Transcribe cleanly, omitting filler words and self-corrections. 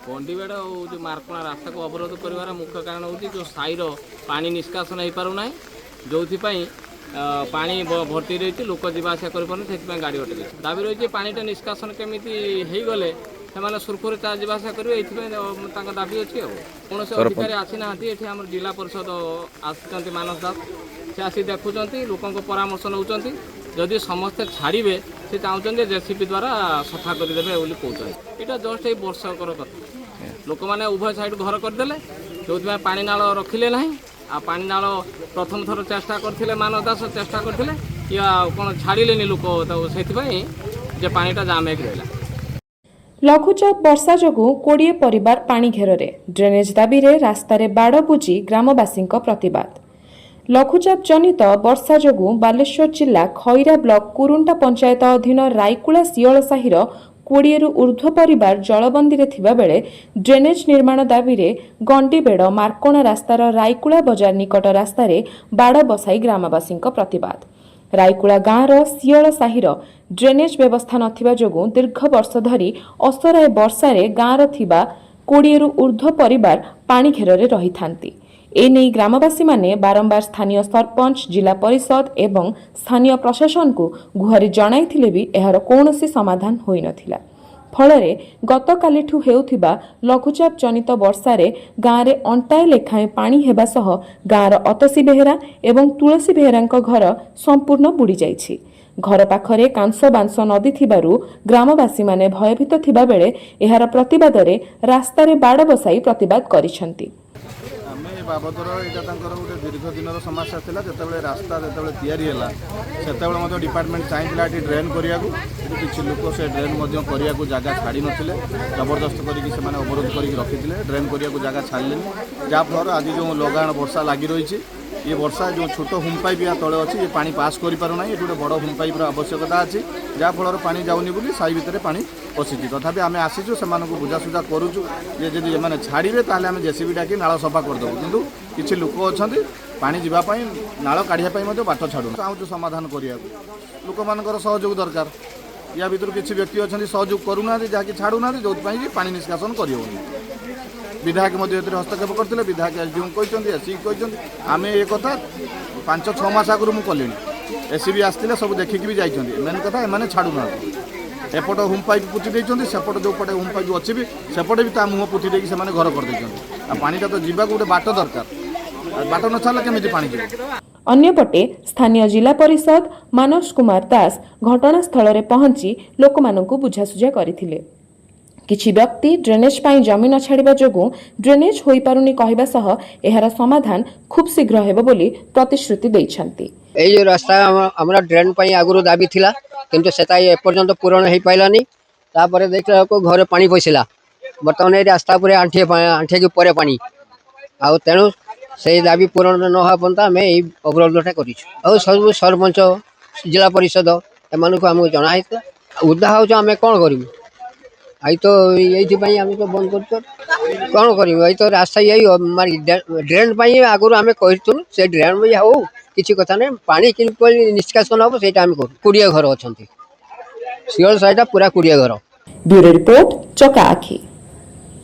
ଗଣ୍ଡିବେଡ଼ ଆଉ ଯେଉଁ ମାର୍କଣା ରାସ୍ତାକୁ ଅବରୋଧ କରିବାର ମୁଖ୍ୟ କାରଣ ହେଉଛି ଯେଉଁ ସାହିର ପାଣି ନିଷ୍କାସନ ହୋଇପାରୁନାହିଁ, ଯେଉଁଥିପାଇଁ ପାଣି ଭର୍ତ୍ତି ରହିଛି, ଲୋକ ଯିବା ଆସିବା କରିପାରୁନି, ସେଥିପାଇଁ ଗାଡ଼ି ଅଟକେଇଛି। ଦାବି ରହିଛି ପାଣିଟା ନିଷ୍କାସନ କେମିତି ହେଇଗଲେ ସେମାନେ ସୁରୁଖୁରୁରେ ଯିବା ଆସିବା କରିବେ, ଏଇଥିପାଇଁ ତାଙ୍କ ଦାବି ଅଛି। ଆଉ କୌଣସି ଅଧିକାରୀ ଆସିନାହାନ୍ତି ଏଠି। ଆମର ଜିଲ୍ଲା ପରିଷଦ ଆସିଛନ୍ତି ମାନସ ଦାସ, ସେ ଆସି ଦେଖୁଛନ୍ତି, ଲୋକଙ୍କ ପରାମର୍ଶ ନେଉଛନ୍ତି। ଯଦି ସମସ୍ତେ ଛାଡ଼ିବେ, ସେ ଚାହୁଁଛନ୍ତି ଜେସିବି ଦ୍ୱାରା ସଫା କରିଦେବେ ବୋଲି କହୁଛନ୍ତି। ଏଇଟା ଜଷ୍ଟ ଏଇ ବର୍ଷକର କଥା। ଲୋକମାନେ ଉଭୟ ସାଇଡ଼୍ ଘର କରିଦେଲେ, ଯେଉଁଥିପାଇଁ ପାଣି ନାଳ ରଖିଲେ ନାହିଁ। ଆଉ ପାଣି ନାଳ ପ୍ରଥମ ଥର ଚେଷ୍ଟା କରିଥିଲେ, ମାନସ ଦାସ ଚେଷ୍ଟା କରିଥିଲେ, ଇଏ ଆଉ କ'ଣ ଛାଡ଼ିଲେନି ଲୋକ ତାକୁ, ସେଥିପାଇଁ ଯେ ପାଣିଟା ଜାମ୍ ହେଇକି ରହିଲା। ଲଘୁଚାପ ବର୍ଷା ଯୋଗୁଁ 20 ପରିବାର ପାଣି ଘେରରେ, ଡ୍ରେନେଜ ଦାବିରେ ରାସ୍ତାରେ ବାଡ଼ ବୁଜି ଗ୍ରାମବାସୀଙ୍କ ପ୍ରତିବାଦ। ଲଘୁଚାପ ଜନିତ ବର୍ଷା ଯୋଗୁଁ ବାଲେଶ୍ୱର ଜିଲ୍ଲା ଖଇରା ବ୍ଲକ କୁରୁଣ୍ଟା ପଞ୍ଚାୟତ ଅଧୀନ ରାଇକୁଳା ଶିଅଳ ସାହିର 20ରୁ ଉର୍ଦ୍ଧ୍ୱ ପରିବାର ଜଳବନ୍ଦୀରେ ଥିବାବେଳେ ଡ୍ରେନେଜ ନିର୍ମାଣ ଦାବିରେ ଗଣ୍ଡିବେଡ଼ ମାର୍କୋଣା ରାସ୍ତାର ରାଇକୁଳା ବଜାର ନିକଟ ରାସ୍ତାରେ ବାଡ଼ ବସାଇ ଗ୍ରାମବାସୀଙ୍କ ପ୍ରତିବାଦ। ରାଇକୁଳା ଗାଁର ଶିଅଳ ସାହିର ଡ୍ରେନେଜ ବ୍ୟବସ୍ଥା ନଥିବା ଯୋଗୁଁ ଦୀର୍ଘ ବର୍ଷ ଧରି ଅସରାଏ ବର୍ଷାରେ ଗାଁର ଥିବା 20ରୁ ଉର୍ଦ୍ଧ୍ୱ ପରିବାର ପାଣି ଘେରରେ ରହିଥାନ୍ତି। ଏନେଇ ଗ୍ରାମବାସୀମାନେ ବାରମ୍ବାର ସ୍ଥାନୀୟ ସରପଞ୍ଚ, ଜିଲ୍ଲା ପରିଷଦ ଏବଂ ସ୍ଥାନୀୟ ପ୍ରଶାସନକୁ ଗୁହାରି ଜଣାଇଥିଲେ ବି ଏହାର କୌଣସି ସମାଧାନ ହୋଇନଥିଲା। ଫଳରେ ଗତକାଲିଠୁ ହେଉଥିବା ଲଘୁଚାପ ଜନିତ ବର୍ଷାରେ ଗାଁରେ ଅଣ୍ଟାଏ ଲେଖାଏଁ ପାଣି ହେବା ସହ ଗାଁର ଅତସୀ ବେହେରା ଏବଂ ତୁଳସୀ ବେହେରାଙ୍କ ଘର ସମ୍ପୂର୍ଣ୍ଣ ବୁଡ଼ିଯାଇଛି। ଘର ପାଖରେ କାଂସ ବାଂଶ ନଦୀ ଥିବାରୁ ଗ୍ରାମବାସୀମାନେ ଭୟଭୀତ ଥିବାବେଳେ ଏହାର ପ୍ରତିବାଦରେ ରାସ୍ତାରେ ବାଡ଼ ବସାଇ ପ୍ରତିବାଦ କରିଛନ୍ତି। ଆମେ ଏ ବାବଦର ଏଇଟା ତାଙ୍କର ଗୋଟେ ଦୀର୍ଘ ଦିନର ସମସ୍ୟା ଥିଲା। ଯେତେବେଳେ ରାସ୍ତା ଯେତେବେଳେ ତିଆରି ହେଲା, ସେତେବେଳେ ମଧ୍ୟ ଡିପାର୍ଟମେଣ୍ଟ ଚାହିଁଥିଲା ଏଠି ଡ୍ରେନ୍ କରିବାକୁ। କିନ୍ତୁ କିଛି ଲୋକ ସେ ଡ୍ରେନ୍ ମଧ୍ୟ କରିବାକୁ ଜାଗା ଛାଡ଼ି ନଥିଲେ। ଜବରଦସ୍ତ କରିକି ସେମାନେ ଅବରୋଧ କରିକି ରଖିଥିଲେ, ଡ୍ରେନ୍ କରିବାକୁ ଜାଗା ଛାଡ଼ିଲେନି। ଯାହାଫଳରେ ଆଜି ଯେଉଁ ଲଗାଣ ବର୍ଷା ଲାଗି ରହିଛି, ଇଏ ବର୍ଷା ଯେଉଁ ଛୋଟ ହୁମ୍ ପାଇପ୍ ୟା ତଳେ ଅଛି, ଏ ପାଣି ପାସ୍ କରିପାରୁନାହିଁ। ଏଠି ଗୋଟେ ବଡ଼ ହୁମ୍ ପାଇପ୍ର ଆବଶ୍ୟକତା ଅଛି, ଯାହାଫଳରେ ପାଣି ଯାଉନି ବୋଲି ସାହି ଭିତରେ ପାଣି ପଶିଛି। ତଥାପି ଆମେ ଆସିଛୁ, ସେମାନଙ୍କୁ ବୁଝାସୁଝା କରୁଛୁ ଯେ ଯଦି ଏମାନେ ଛାଡ଼ିବେ, ତାହେଲେ ଆମେ ଜେସିବି ଡାକି ନାଳ ସଫା କରିଦେବୁ। କିନ୍ତୁ କିଛି ଲୋକ ଅଛନ୍ତି, ପାଣି ଯିବା ପାଇଁ ନାଳ କାଢ଼ିବା ପାଇଁ ମଧ୍ୟ ବାଟ ଛାଡ଼ୁନୁ। ଚାହୁଁଛୁ ସମାଧାନ କରିବାକୁ, ଲୋକମାନଙ୍କର ସହଯୋଗ ଦରକାର। ୟା ଭିତରୁ କିଛି ବ୍ୟକ୍ତି ଅଛନ୍ତି, ସହଯୋଗ କରୁନାହାନ୍ତି, ଯାହାକି ଛାଡ଼ୁନାହାନ୍ତି, ଯେଉଁଥିପାଇଁ କି ପାଣି ନିଷ୍କାସନ କରିହେଉନି। ବିଧାୟକ ମଧ୍ୟ ଏଥିରେ ହସ୍ତକ୍ଷେପ କରିଥିଲେ। ବିଧାୟକ ଏସ୍ଡିଓଙ୍କୁ କହିଛନ୍ତି, ଏସ୍ଇକୁ କହିଛନ୍ତି। ଆମେ ଏ କଥା 5-6 ମାସ ଆଗରୁ ମୁଁ କଲିଣି। ଏସ୍ଇ ବି ଆସିଥିଲେ, ସବୁ ଦେଖିକି ବି ଯାଇଛନ୍ତି। ମେନ୍ କଥା, ଏମାନେ ଛାଡ଼ୁନାହାନ୍ତି। ଏପଟ ହୁମ୍ ପାଇପ୍ ପୋତି ଦେଇଛନ୍ତି, ସେପଟ ଯେଉଁପଟେ ହୁମ୍ ପାଇପ୍ ଅଛି ବି, ସେପଟେ ବି ତା ମୁହଁ ପୋତି ଦେଇକି ସେମାନେ ଘର କରିଦେଇଛନ୍ତି। ଆଉ ପାଣିଟା ତ ଯିବାକୁ ଗୋଟେ ବାଟ ଦରକାର। ଆଉ ବାଟ ନ ଛାଡ଼ିଲେ କେମିତି ପାଣି ଯିବ? ଅନ୍ୟପଟେ ସ୍ଥାନୀୟ ଜିଲ୍ଲା ପରିଷଦ ମାନସ କୁମାର ଦାସ ଘଟଣାସ୍ଥଳରେ ପହଞ୍ଚି ଲୋକମାନଙ୍କୁ ବୁଝାସୁଝା କରିଥିଲେ। କିଛି ବ୍ୟକ୍ତି ଡ୍ରେନେଜ ପାଇଁ ଜମି ନ ଛାଡ଼ିବା ଯୋଗୁଁ ଡ୍ରେନେଜ ହୋଇପାରୁନି କହିବା ସହ ଏହାର ସମାଧାନ ଖୁବ୍ ଶୀଘ୍ର ହେବ ବୋଲି ପ୍ରତିଶ୍ରୁତି ଦେଇଛନ୍ତି। ଏଇ ଯେଉଁ ରାସ୍ତା ଆମର ଡ୍ରେନ୍ ପାଇଁ ଆଗରୁ ଦାବି ଥିଲା, କିନ୍ତୁ ସେଟା ଏପର୍ଯ୍ୟନ୍ତ ପୂରଣ ହେଇପାରିଲାନି। ତାପରେ ଦେଖିଲା ବେଳକୁ ଘରେ ପାଣି ପଶିଲା। ବର୍ତ୍ତମାନ ଏଇ ରାସ୍ତା ଉପରେ ଆଣ୍ଠିଏ ଆଣ୍ଠିଏକି ପରେ ପାଣି। ଆଉ ତେଣୁ ସେଇ ଦାବି ପୂରଣ ନ ହେବା ପର୍ଯ୍ୟନ୍ତ ଆମେ ଏଇ ଅବରୋଧଟା କରିଛୁ। ଆଉ ସବୁ ସରପଞ୍ଚ, ଜିଲ୍ଲା ପରିଷଦ ଏମାନଙ୍କୁ ଆମକୁ ଜଣା ହେଇଥିଲା। ଓଦା ହେଉଛୁ, ଆମେ କ'ଣ କରିବୁ? ଏଇ ତ ଏଇଥିପାଇଁ ଆମେ ତ ବନ୍ଦ କରୁଛୁ, କ'ଣ କରିବୁ? ଏଇ ତ ରାସ୍ତା, ଏଇ ମାନେ ଡ୍ରେନ୍ ପାଇଁ ଆଗରୁ ଆମେ କହିଥିଲୁ। ସେ ଡ୍ରେନ୍ ବି ହଉ, କିଛି କଥା ନାହିଁ। ପାଣି କିପରି ନିଷ୍କାସନ ହେବ, ସେଇଟା ଆମେ କରୁ। 20 ଘର ଅଛନ୍ତି, ଶିଅଳ ସାହିଟା ପୁରା 20 ଘର। ବ୍ୟୁରୋ ରିପୋର୍ଟ, ଚକା ଆଖି।